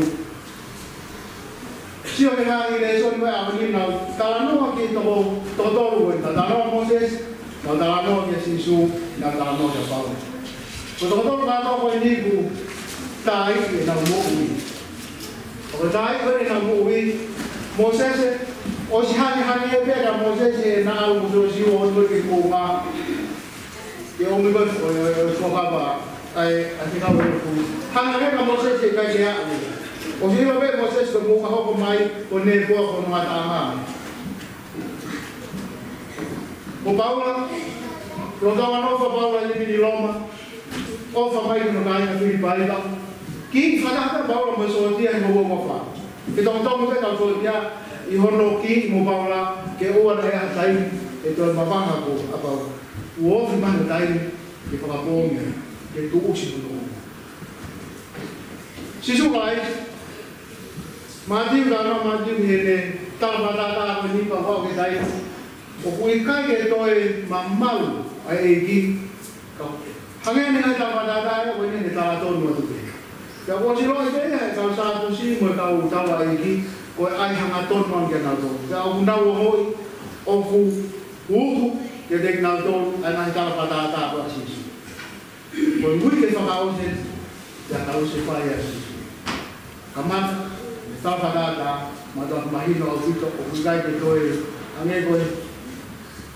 sio ki he ngaahi lēsoni ʻo e ʻaho ni, naʻa ku talanoa ki he toko, toko tolu ko ē, naʻa ku talanoa Mōsese, naʻa ku talanoa kia Sīsū, naʻa ku talanoa kia Paula. Ko e toko tolu kātoa ko eni ʻoku tāʻi ʻenau moʻui. ʻOku tāʻi ko ē ʻenau moʻui, Mōsese, ʻosi hanehane pē ʻa Mōsese ʻi heʻena ʻalu mo Siosiua ʻo ʻoatu ki he kuonga. Ko e meʻa ko e, ko e, ko e fuakava, ʻa e, ʻa e fekau e fuʻu. Hanga ʻe Mōsese ʻo ʻikai ke aʻu. ʻOsi ʻilo pē ʻe Mōsese ko e mou ka hoko mai, ko e nēpoa ko e ngataʻanga. Ko Paula, lolotonga e nofo ʻa Paula ʻi Loma, ʻofa mai ki hono kāinga Filipai ka. Kiʻi fakataha pē Paula mo e sōtia he houa ʻe fā. Ke tokotoko pē kau sōtia ʻi hono kiʻi mo Paula ke ʻoua naʻa ʻi ai ha taimi ʻe toe mavahe ʻa Paula. Kuo ofi mai hono taimi ke fakapoongi, ke tuʻusi hono ʻofa. Sīsū Kalaisi, Mātiu, talanoa Mātiu ʻi heʻene tala fakatātā ko eni pea ʻoku ʻikai ke toe mamalu ʻa e ʻEiki. Ka hangē ni ngaahi tala fakatātā ko eni, ʻene tala tonu atu pē. Pea kuo ʻosi ʻiloʻi pē ʻe he kau Sātusi mo e kau taulaʻeiki ko e ʻai hangatonu ange kia nautolu. Pea ʻoku nau ongoʻi ʻoku uhu kiate kinautolu ʻa e ngaahi tala fakatātā ko ia ʻa Sīsū. Ko e uike fakaʻosi, pea ka ʻosi fai ʻa Sīsū. Kamata, tala fakatātā, mātuʻaki mahino ʻaupito, ʻoku ʻikai ke toe, hangē ko e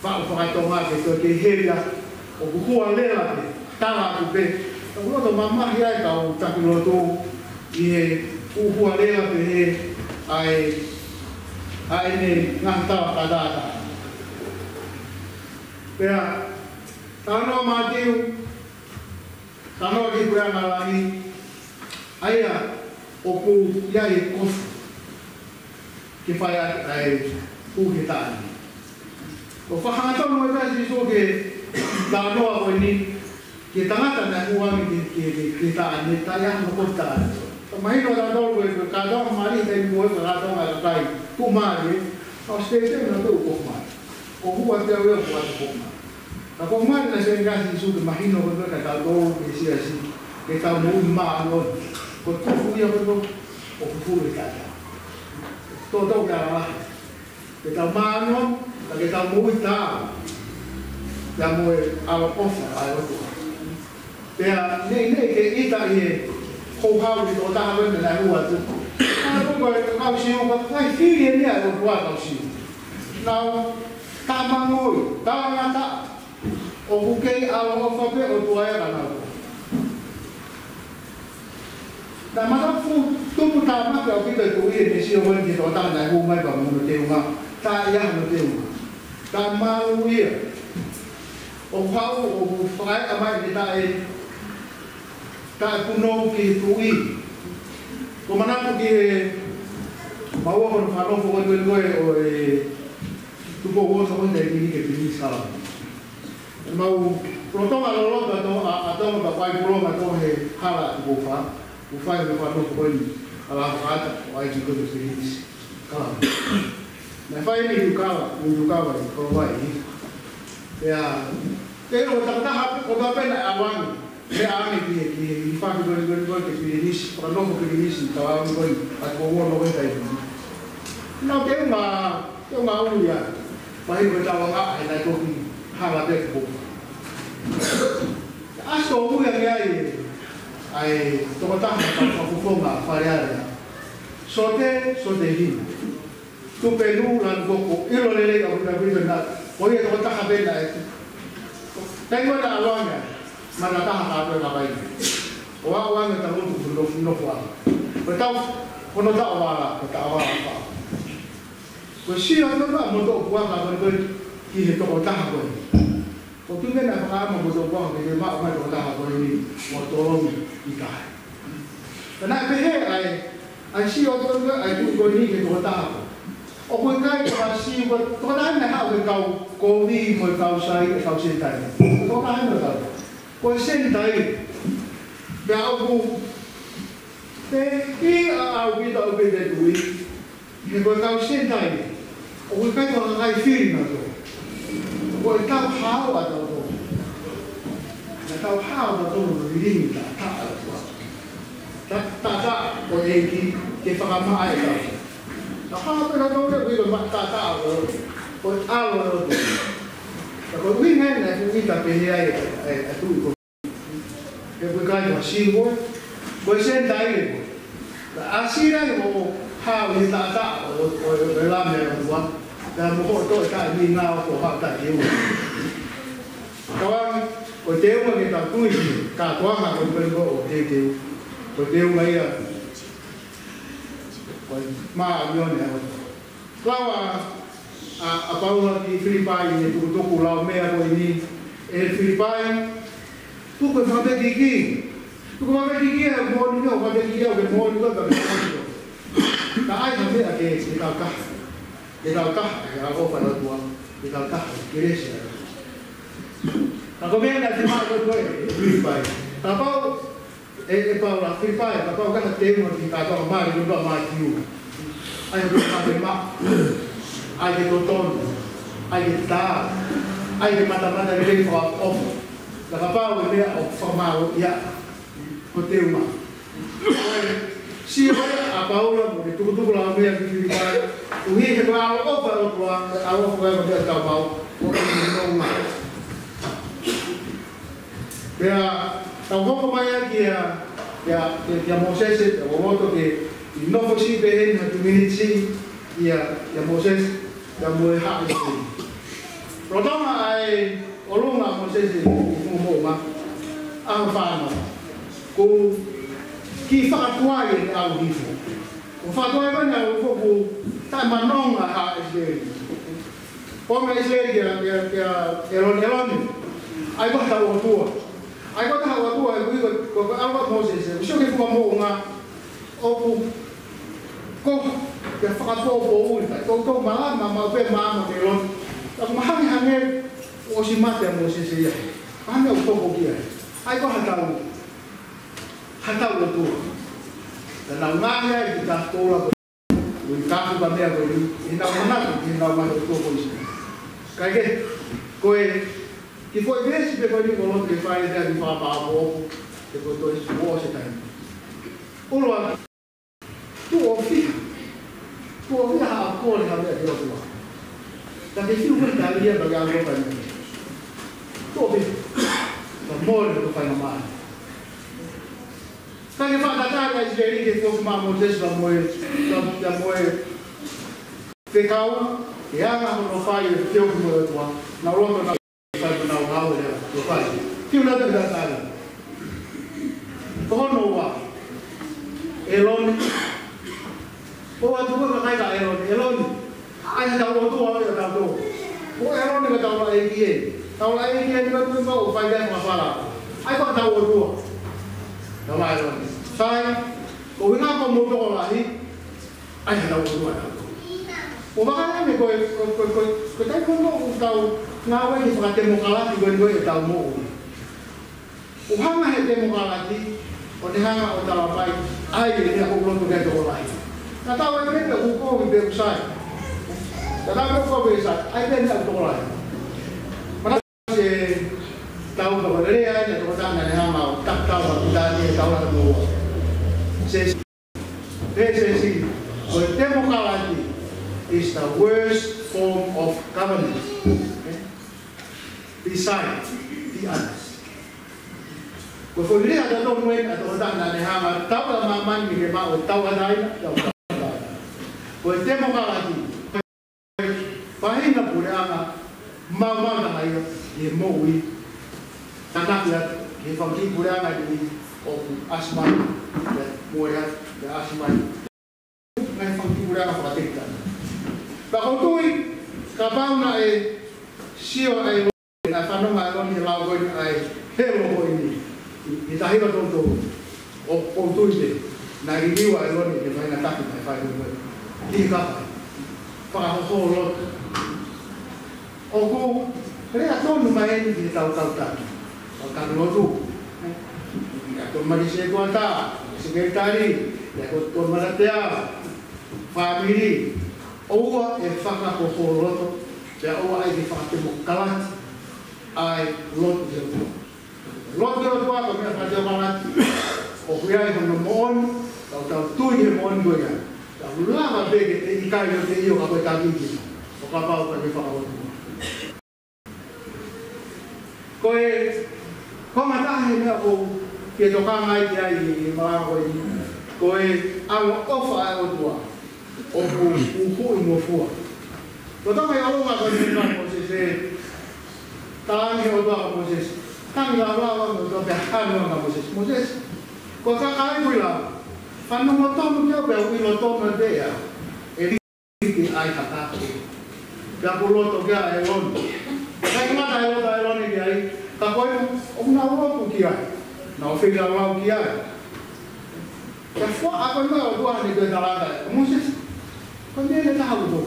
faʻu faka-Tonga ke toe kei heli atu, ʻoku hualela pē, tala atu pē. ʻOku loto mamahi ai e kau taki lotu ʻi he ʻoku hualela pē he ʻa e, ʻa ʻene ngaahi tala fakatātā. Pea, talanoa Mātiu, talanoa ki he puleʻanga ʻo langi, ʻa ia ʻoku ʻi ai e kofu ke fai ʻaki ʻa e hū he taʻane. ʻOku fakahangatonu mai pē ʻa Sīsū ki he talanoa ko eni, ki he tangata naʻe hū ange ki he, ki he, ki he taʻane, taʻe ʻi ai hano kofu taʻane. Ka mahino ʻa tautolu ko e, ko e kātoanga mali, taimi ko ē kātoanga ʻa e kakai tuʻumālie, ʻa ʻAositelēlia naʻa nau kofu mali. ʻOku hū atu ia ʻo kofu mali. Ka ko e meʻa naʻe feinga ʻa Sīsū ke mahino ko ē kia tautolu, ki he siasi, ke tau moʻui māʻoniʻoni. Ko e kofu ia ko ē ʻoku fufulu e taʻataʻa. Tōtō ke ala lahi. Ke tau māʻoniʻoni, ka ke tau moʻui taau. Pea mo e ʻaloʻofa ʻa e ʻOtua. Pea neʻineʻi ke ʻita ʻi he houhau ʻi he tokotaha ko ē naʻe hū atu. Ka ko e kau Siu, ka ʻikai fili ʻe ia ʻa e ʻOtua kau Siu. Nau taʻemangoi, talangataʻa. ʻOku kei ʻaloʻofa pē ʻOtua ia kia nautolu. Naʻe matafuʻu tupu tāmaki ʻaupito e tuʻi ʻi heʻene sio ko ē ki he tokotaha naʻe hū mai pea mo hono teunga. Taʻe ʻi ai hano teunga. Taʻemālū ia. ʻOku haʻu ʻo fakaeʻa mai ʻene taʻe, taʻepunou ki he tuʻi. ʻOku ou manatu ki he maua ko ē hono fakanofo ko ē ko ē ʻo e Tupou Ono ko ē naʻe pilini ke pilini Salamo. Mau lolotonga loloto ʻa to-, ʻa, ʻa Tonga pea kuo ʻai pulonga ʻa Tonga he hala ʻa Tupou Fā, kuo fai hono fakanofo ko eni ʻa Lāfakaata, ʻo ʻai ki he ko ē Pilinisi Kalauni. Naʻe fai ʻi Niukava, ʻi Niukava ʻi Kolowai. Pea, pea ko e tokotaha, ko e tokotaha pē naʻe ʻalu ange, pea ʻalu ange ki he, ki he, ki he fale ko eni, ko eni, ko eni ke pilinisi, fakanofo pilinisi, tau ʻalu ko eni, ʻa Tupou Ono ko ē taimi ni. Nau teunga, teunga ʻulu ia. Pea ʻi he ko e tauanga, he naʻe toki hala pē ko. ʻAsi ʻo ui ange ai ʻa e tokotaha naʻe fakafofonga Fale Alea. Sote, Sote Hina. Tupenu, Lanu Koko, ʻilo lelei ʻaupito ʻaupito naʻe, ko ia tokotaha pē naʻe. Taimi naʻe ʻalu ange, mata taha kātoa e kakai. ʻO aʻu ange tangutu ko e nofo, nofo ange. Ko e taʻu, ko hono taʻovala, ko e taʻovala fā. Ko e sio atu ʻa e motuʻa puaka ko eni ki he tokotaha ko eni. Ko e tuʻi pē naʻe fakaʻamu ʻa e motuʻa puaka ke ne maʻu mai e tokotaha ko eni ʻo tolongi ʻi tahi. Ka naʻe pehē ʻa e, ʻa e sio atu ʻa e tuʻi ko eni ki he tokotaha ko ē. ʻOku ʻikai ko ha Siu, ko e tokotaha naʻe haʻu he kau kovi mo e kau sai, e kau Senitaile. Tokotaha naʻe haʻu. Ko e Senitaile. Pea ʻoku pehē ʻaupito, ʻaupito e tuʻi. He ko e kau Senitaile, ʻoku ʻikai ko ha kakai fili nautolu. Ko e tau hao ʻa tautolu. Naʻa tau hao ʻa tautolu ʻo lilingi e taʻataʻa ʻo e ʻOtua. Ta-, taʻataʻa ʻo e ʻEiki ke fakamaʻa e tau. Tau hao pē nautolu ʻo lilingi e taʻataʻa ʻo, ʻo e ʻAlo ʻo e ʻOtua. Ka ko e ʻuhinga ia naʻe fuʻu ʻita pehē ai e, e, e tuʻi ko ē. He ko e kakai ko e Siu ko ē, ko e Senitaile ko ē. Ka ʻasi ai ʻo hao ʻi he taʻataʻa ʻo, ʻo, ʻo e Lami ʻo e ʻOtua. Pea mo hoʻo toe taʻe ni ngā ʻo ko ha taʻe ua. Ka ʻoku Ko e teunga ke tau tui ki he kātoanga ko ē ʻoku teuteu. Ko e teunga ia ko e māʻoniʻoni ʻa e ʻOtua. Lau ʻa, ʻa, ʻa Paula ki Filipai ʻi he tukutuku lau meʻa ko eni ʻe Filipai, tuku e fakapekiki. Tuku e fakapekiki ʻa e moʻoni, ʻo fakapekiki ʻa e moʻoni, ʻo fakapekiki. Ka ʻai ha meʻa ke, ke tau taha. Ke tau taha, ke tau ʻofa ʻa e ʻOtua, ke tau taha, ke lesi ʻa e ʻOtua. Ka ko e meʻa naʻe fiemaʻu ko ē ʻe Filipai. Kapau, ʻe, ʻe Paula, Filipai, kapau ʻoku ʻi ai ha teunga ki he kātoanga, mali, ko e Mātiu. ʻAi ke tau ke ma, ʻai ke totonu, ʻai ke tā, ʻai ke matamata, ke fakaʻofoʻofa. Ka kapau ʻe meʻa ʻoku fakamālō ia, ko e teunga. Ko e sio ʻa Paula mo e tukutuku lau meʻa ki Filipai, ʻuhi he ko e ʻaloʻofa ʻa e ʻOtua, ʻaloʻofa ʻa e ʻOtua mo e tau mau, ʻo e nonga. Pea tau hoko mai ai kia, kia, kia, kia Mōsese, ʻo loto ke ʻi nofo siʻi pē ʻeni ha kiʻi miniti siʻi kia, kia Mōsese, kia mo e haʻi. Lolotonga ʻa e ʻolunga ʻo Mōsese ʻi he funga moʻunga, ʻaho fānau, ko e kiʻi fakatuai ʻene ʻalu hifo. Ko e fakatuai ko ē ʻene ʻalu hifo ko e taʻemanonga ʻa ʻIsileli. Ko e meʻa ʻIsileli kia, kia, kia ʻĒlone, ʻĒlone. ʻAi koe hotau ʻOtua. ʻAi koe hotau ʻOtua, ʻoku ʻi ko, ko, ko e ʻalu ʻa Mōsese. Sio ki he funga moʻunga ʻoku ko, ke fakapōpōʻuli, ka ʻoku toutou malama, maʻu pē malama ʻa ʻĒlone. Ka ʻoku mahalo hangē ʻosi mate ʻa Mōsese ia. Mahalo ʻoku tō ki ai. ʻAi koe hotau, hotau ʻOtua. Ka nau ngaahi ai ki he taha koula ko ē. Ui kaku ka meʻa ko ē, ʻi heʻenau manatu ki heʻenau mahi ʻo e ʻOtua ko ʻIsileli. Kae kehe, ko e kiʻi foʻi veesi pē ko eni ʻoku ou loto ke fai ʻe au ha kiʻi fakamaʻopoʻopo, he ko e toe ʻosi e taimi. ʻUluaki, tuʻo fiha. Tuʻo fiha haʻo kole ha meʻa ki he ʻOtua. Ka ke fiu ko e tali ia ka ke ʻalu ʻo fai meʻa. Tuʻo fiha. Ka mole ko e fai mamahi. Ka ke fakatatali ʻa ʻIsileli ki he foki mai ʻa Mōsese pea mo e, pea, pea mo e fekau, ke anga hono fai e feohi mo e ʻOtua, nau loto nau fai nau hau e lea, ʻo fai. Kiu nau te tatali. Ko hono ua, ʻĒlone. ʻOatu ko e kakai kia ʻĒlone, ʻĒlone. ʻAi hotau ʻOtua ʻo ia tautolu. Ko ʻĒlone ko e taulaʻeiki ē. Taulaʻeiki ē ni ka tuʻu ʻo fai ai e fafala. ʻAi ko hotau ʻOtua. Talamai ʻĒlone. Sai, ko e ʻuhinga ko hoʻomou tokolahi. ʻAi hotau ʻOtua tautolu. ʻO vakai ange ko e, ko e, ko e, ko e, ko e taimi ko ē ʻoku tau ngāueʻaki e fakatemokalati ko ē ʻi heʻetau moʻui. ʻO hanga ʻe he temokalati, ʻo ne hanga ʻo talamai, ʻai e meʻa ʻoku loto ki ai e tokolahi. Ka tau ʻai pē meʻa ʻoku kovi pe ʻoku sai. Ka tau ʻai pē ʻoku kovi pe sai, ʻai pē meʻa ʻoku tokolahi. Manatu se tau ka lele ai, ʻa e tokotaha naʻa ne hanga ʻo tatau ʻa Pilitānia he taʻu ʻe taha noa ua. Se, se, se, ko e temokalati is the worst form of government. Beside the others. Ko e foʻi lea totonu eni ʻa e tokotaha naʻa ne hanga ʻo tauʻi ʻa māmani mei he maʻu ʻo e tauʻatāina, tauʻatāina. Ko e temokalati, ko e faʻahinga puleʻanga maumau taha ia ʻi he moʻui. Tānaki atu ki he fanga kiʻi puleʻanga ni ʻoku ʻasi mai, pea mole atu, pea ʻasi mai. Ngaahi fanga kiʻi puleʻanga fakatekitani. Pea ʻoku ou tui, kapau naʻe sio ʻa ʻĒlone, naʻe fanongo ʻa ʻĒlone he lau ko eni ʻa e helo ko eni, ʻi, ʻi he taha hiva tolu tolu. ʻOku ou tui pē, naʻe liliu ʻa ʻĒlone ki he faʻahinga taki naʻe fai ko ē. Ki he kakai. Fakahoho lotu. ʻOku lea tonu mai eni ki he tau tau taki. Tau taki lotu. Ki he tau mali setuata, sekelitali, ki he tau mali tea, fāmili. ʻOua ʻe fakahoho loto, pea ʻoua ʻe ke fakatemokalati ʻa e lotu ki he ʻOtua. Lotu ki he ʻOtua ko e meʻa fakatemokalati. ʻOku ʻi ai hono moʻoni, tau tau tui he moʻoni ko ia. Tau lava pē ke teʻeki ai ʻo te io ka ko e taki ki. ʻO kapau ka ke fakahoho. Ko e, ko e ngataʻanga he meʻa ʻoku ke tokanga ai ki ai ʻi he malanga ko eni. Ko e ʻaloʻofa ʻa e ʻOtua. ʻOku huhuʻi mo fua. Ko e tama ia ʻo ngā ko eni ʻa Mōsese. Talaange ʻe he ʻOtua kia Mōsese. Tangi lāulau ange ʻo pehē ange kia Mōsese, Mōsese, ko e kakai ko ē ʻoku fanongo tonu ki ai pea ʻilo tonu pē ʻe ia ʻe lī ki ai ha tapu. Pea ʻoku loto ki ai ʻa ʻĒlone. ʻIkai ke ngata he loto ʻa ʻĒlone ki ai, ka ko ē ʻoku nau lotu ki ai, nau feilaulau ki ai. Pea fua ʻa ko ē ʻa e ʻOtua ni ke talanga ʻe Mōsese, ko e meʻa ʻe taha ʻoku tō.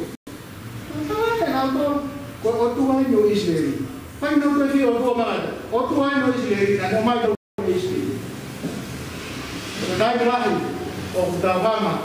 Talanga ʻe nautolu, ko e ʻOtua eni ʻo ʻIsileli. Pea nau ko e ʻOtua malata, ʻOtua eni ʻo ʻIsileli, naʻe ʻomai ʻe ʻIsileli. Ko e taimi lahi ʻoku tau hanga